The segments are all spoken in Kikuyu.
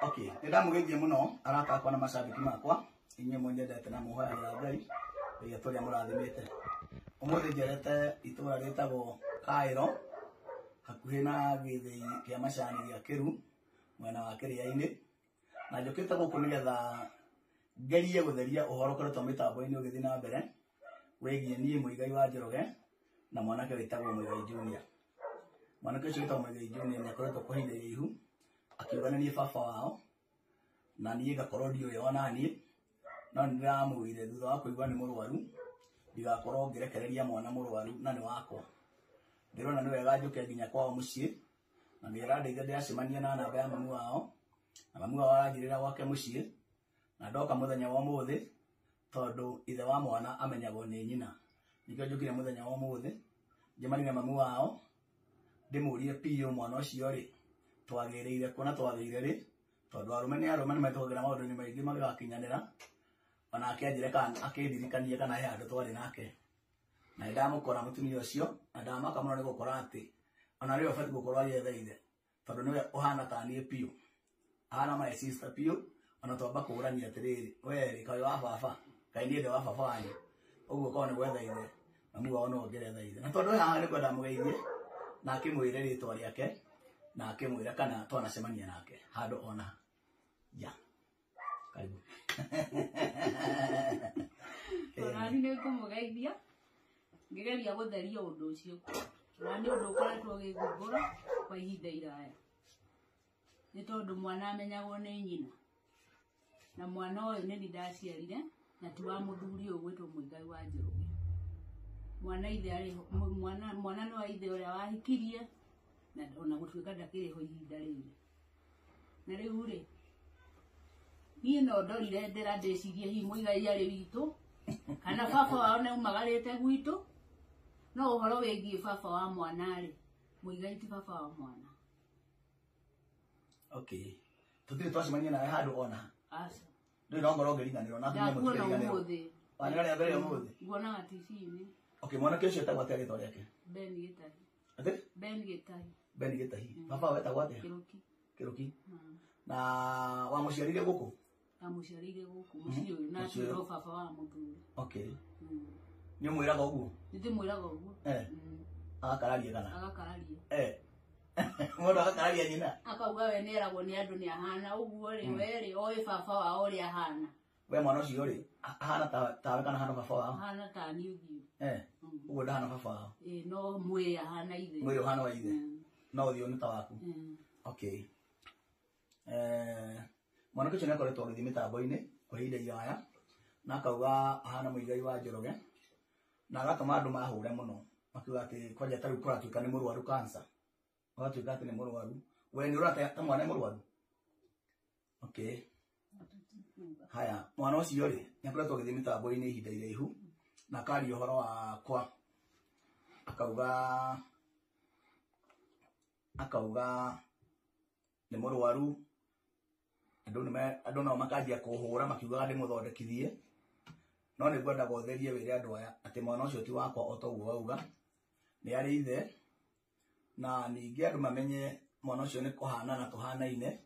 Okay, nĩ ndamũgeithia mũno arata akwa na macambĩki makwa, inyuĩ mũnyendete na mũhoyagĩra Ngai rĩrĩa tũrĩa mũrathimĩte. Ũmũthĩ njerete itũra rĩtagwo Kaĩro, hakuhĩ na gĩthĩi kĩa macani gĩa Kĩru, mwena wa Kĩrĩa-inĩ. Na njũkĩte gũkũ nĩgetha ngerie gũtheria ũhoro ũkoretwo mĩtambo-inĩ ũgĩthiĩ na mbere wĩgiĩ niĩ Muigai wa Njoroge na mwanake wĩtagwo Muigai Junior. Mwanake ũcio wĩtagwo Muigai Junior nĩ akoretwo kwa ihinda iraihu akiuga nĩ niĩ baba wao na niĩ ngakorwo ndiũĩ ona niĩ, no nĩ ndĩramwĩrire thutha wa kũigua nĩ mũrwaru ndigakorwo ngĩrekereria mwana mũrwaru na nĩ wakwa. Ndĩrona nĩ wega njũke nginya kwao mũciĩ na nĩ ĩrandeithia ndĩracemania na namba ya mamu wao na mamu wao aranjĩrĩra gwake mũciĩ na ndoka mũthenya wa ũmũthĩ tondũ ithe wa mwana amenyagwo nĩ nyina. Nĩkĩo njũkire mũthenya wa ũmũthĩ njemanie na mamu wao ndĩmũrie biũ mwana ũcio rĩ twagĩrĩire kuona twagĩire rĩ tondũ arũme nĩ arũme nĩ metũkagĩra maũndũ-inĩ maingĩ magĩgakinyanĩra onake anjĩre kana akĩndirikanie kana he handũ twarĩ nake na nĩ ndamũkora mũtumia ũcio na ndamaka mũno nĩ gũkora atĩ ona rĩo ũbatiĩ gũkorwo agĩetha ithe tondũ nĩwe ũhana ta niĩ biũ, ahana my sister biũ, ona twamba kũũrania atĩrĩrĩ we rĩ kaĩ wa baba kaĩ niĩ ndĩ wa baba wanyu ũguo korwo nĩ gwetha ithe mamu wao no ongeretha ithe na tondũ haha nĩ kwenda mũgeithie na akĩmwĩre rĩtwa rĩake na akĩmwĩra kana twanacemania nake handũ ona ya karibu. Onani nĩ ngũmũgeithia ngĩgeria gũtheria ũndũ ũcio na nĩ ũndũ ũkoretwo ũgĩthumbũra kwa ihinda iraya nĩ tondũ mwana amenyagwo nĩ nyina na mwana ũyũ nĩ niĩ ndaciarire na ti wa mũthuri ũyũ ũgwĩtwo Muigai wa Njoroge. Mwana ithe arĩ mwana mwana nĩ wa ithe ũrĩa wahikirie na ona gũtuĩka ndakĩrĩ ho ihinda rĩrĩ. Na rĩu rĩ niĩ no ndorire ndĩra ndĩcirie hihi Muigai arĩ witũ kana baba wao nĩ aumagarĩte gwitũ, no ũhoro wĩgiĩ baba wa mwana rĩ Muigai ti baba wa mwana. Okay, tũtirĩ twacemania nawe handũ ona Aca. ndũrĩ na ngoro ũngĩriganĩrwo na atumia Ndakuona mũtikĩriganĩrwo. ũmũthĩ. Wanĩra rĩa mbere ũmũthĩ. Nguonaga TV-inĩ. Okay, mwanake ũcio etagwo atĩa rĩtwa rĩake? Ben Gĩtahi. Atĩ? Ben Gĩtahi. Ben Gĩtahi. Baba wao etagwo atĩa? Kĩrũki. Kĩrũki. Na wamũciarire gũkũ? Ndamũciarĩire gũkũ mũciĩ ũyũ na Mũciĩ ũyũ. atuĩrwo baba wa mũthuri. Okay. Nĩ ũmwĩraga ũguo? Nĩndĩmwĩraga ũguo. Agakararia kana? Agakararia. Mũndũ agakararia nyina? Akauga we nĩeragwo nĩ andũ nĩ ahana ũguo rĩ we rĩ oĩ baba wao ũrĩa ahana. We mwana ũcio rĩ ahana tawe kana ahana baba wao? Ahana ta niĩ ũthiũ. Ũguo ndahana baba wao. Ĩĩ no mwĩrĩ ahana ithe. Mwĩrĩ ũhana wa ithe. No ũthiũ nĩ ta waku. Okay. Mwanake ũcio nĩ akoretwo agĩthiĩ mĩtambo-inĩ kwa ihinda iraya na akauga ahana Muigai wa Njoroge na agatũma andũ mahũre mũno makiuga atĩ kwanja ta rĩu kũratuĩka nĩ mũrwaru cancer, ũgatuĩka atĩ nĩ mũrwaru. We nĩ ũrona ta mwana nĩ mũrwaru? Okay. Haya, mwana ũcio rĩ nĩ akoretwo agĩthiĩ mĩtambo-inĩ ihinda iraihu na akaria ũhoro wakwa akauga nĩ mũrwaru, andũ nao makanjia kũhũra makiugaga ndĩmũthondekithie, no nĩ ngwendaga ũtherie wĩre andũ aya atĩ mwana ũcio ti wakwa o ta ũguo wauga, nĩ arĩ ithe, na ningĩ andũ mamenye mwana ũcio nĩ kũhanana tũhanaine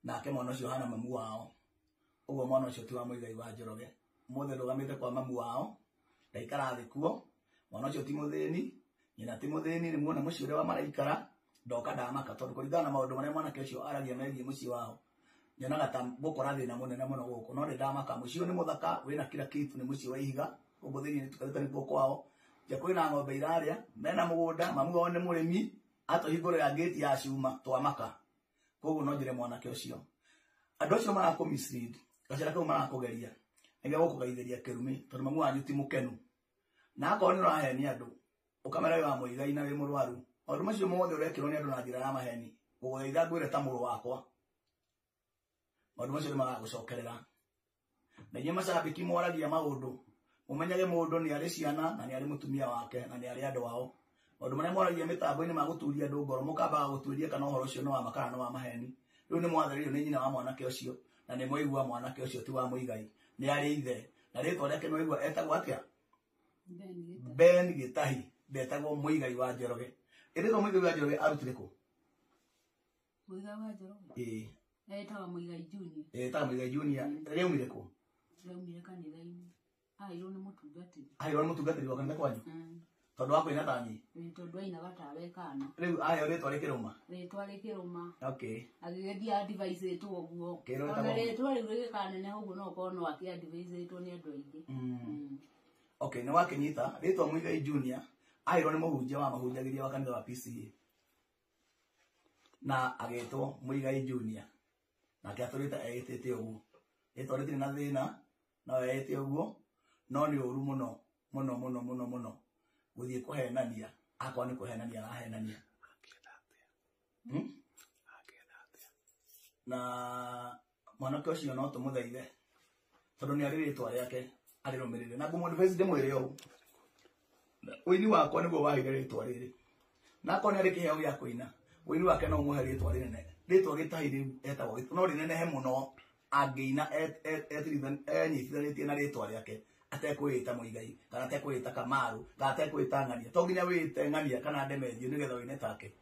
nake mwana ũcio ahana mamu wao, ũguo mwana ũcio ti wa Muigai wa Njoroge. Ũmũthĩ ndũgamĩte kwa mamu wao, ndaikara thĩ kuo, mwana ũcio ti mũthĩni, nyina ti mũthĩni, nĩ muona mũciĩ ũrĩa maraikara, ndoka ndamaka tondũ kũringana na maũndũ marĩa mwanake ũcio aragia megiĩ mũciĩ wao nyonaga ta ngũkora thĩna mũnene mũno gũkũ, no nĩ ndamaka. Mũciĩ ũyũ nĩ mũthaka, wĩna kila kitu, nĩ mũciĩ wa ihiga gũkũ thĩinĩ nĩ tukarĩte nĩkuo kwao, nja kwĩna ng'ombe irarĩa, mena mũgũnda, mamu wao nĩ mũrĩmi, atũhingũrĩra ngĩti ya cuma twamaka. Koguo no njĩre mwanake ũcio andũ acio marakũ mislead, gacĩra kau marakũgeria nĩgĩa gũkũgeithĩria kĩrumi tondũ mamu wanyu ti mũkenu, na akorwo nĩ ũrahenia andũ ũkamera wĩ wa Muigai na wĩ mũrwaru, maũndũ macio mothe ũrekĩrwo nĩ andũ na njĩra ya maheni, ngũgũthaitha ngwĩre ta mũrũ wakwa maũndũ macio nĩ magagũcokerera. Na inyuĩ macambĩki mwaragia maũndũ mũmenyage mũndũ nĩ arĩ ciana na nĩ arĩ mũtumia wake na nĩ arĩ andũ ao. Maũndũ marĩa mwaragia mĩtambo-inĩ ma gũturia andũ ngoro mũkambaga gũtuĩria kana ũhoro ũcio nĩ wa ma kana nĩ wa maheni. Rĩu nĩ mwathĩrĩirio nĩ nyina wa mwanake ũcio na nĩ mwaigua mwanake ũcio ti wa Muigai, nĩ arĩ ithe na rĩtwa rĩake nĩ waigua etagwo atĩa? Ben Gĩtahi, ndetagwo Muigai wa Njoroge. Ĩrĩtwa Muigai wa Njoroge arutire kũ? Muigai wa Njoroge. Ĩĩ. Etaga Muigai Junior. Etaga Muigai Junior. Rĩaumire kũ? Rĩaumire kanitha-inĩ. Aheirwo nĩ mũtungatĩri. Aheirwo nĩ mũtungatĩri wa kanitha kwanyu? Tondũ wa kũina ta niĩ? Tondũ ainaga tawe kana. Rĩu aheo rĩtwa rĩkĩrũma? Rĩtwa rĩkĩrũma. Okay. Agĩgĩthiĩ advice-ĩtwo ũguo. Ona rĩtwa rĩu rĩgĩkaneneha ũguo no ũkorwo no akĩ-advise-ĩtwo nĩ andũ aingĩ. Okay, nĩ wakĩnyita rĩtwa Muigai Junior aheirwo nĩ mũhunjia wa mahunjagĩria wa kanitha wa PCA. Na agĩtwo Muigai Junior. Nake atũrĩte eĩtĩte ũguo. Rĩtwa rĩtirĩ na thĩna, no eĩte ũguo, no nĩ ũru mũno mũno mũno mũno mũno gũthiĩ kũhenania, akorwo nĩ kũhenania arahenania. Na mwanake ũcio no tũmũthaithe tondũ nĩ arĩ rĩtwa rĩake arĩrũmĩrĩre. Na ngũmũ-advise ndĩmwĩre ũũ, ũini wakwa nĩguo waheire rĩtwa rĩrĩ, na akorwo nĩ arĩ kĩheo gĩa kũina, ũini wake no ũmũhe rĩtwa rĩnene. Rĩtwa Gĩtahi rĩu etagwo no rĩnenehe mũno angĩina enyitithanĩtie na rĩtwa rĩake, atekwĩĩta Muigai kana atekwĩĩta Kamaru kana atekwĩĩta Ng'ania. To nginya wĩĩte Ng'ania kana Ndemethio nĩgetha ũine take.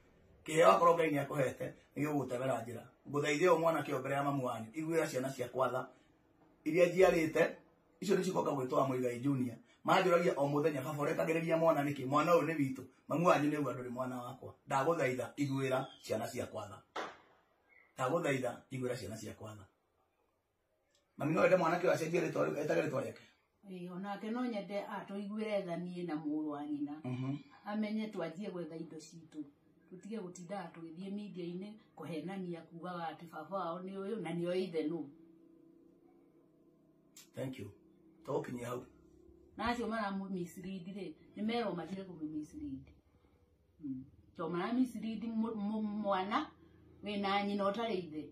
Kĩheo akorwo Ngai nĩakũhete nĩgĩgũgũtemera njĩra. Ngũthaithe ũũ mwanake ũyũ mbere ya mamu wanyu, iguĩra ciana ciakwa tha iria njiarĩte, icio nĩcio igoka gwĩtwo wa Muigai Junior. Manjũragia o mũthenya, baba ũrekagĩrĩria mwana nĩkĩ? Mwana ũyũ nĩ witũ. Mamu wanyu nĩauga ndũrĩ mwana wakwa. Ndagũthaitha iguĩra ciana ciakwa tha. Ndagũthaitha iguĩra ciana ciakwa tha. Mami no wende mwanake ũyũ acenjie rĩtwa rĩu, etage rĩtwa rĩake? Ĩĩ, onake no nyende atũiguĩre tha niĩ na mũrũ wa nyina. Amenye twanjie gwetha indo citũ. Tũtige gũtindaga tũgĩthiĩ media-inĩ kũhenania kugaga atĩ baba wao nĩ ũyũ na nĩoĩ ithe nũ. Thank you. Tũgũkinyia hau. Na acio maramũ mislead rĩ, nĩ merwo matige kũmũ mislead. To mara mislead mwana wĩna nyina ũtarĩ ithe.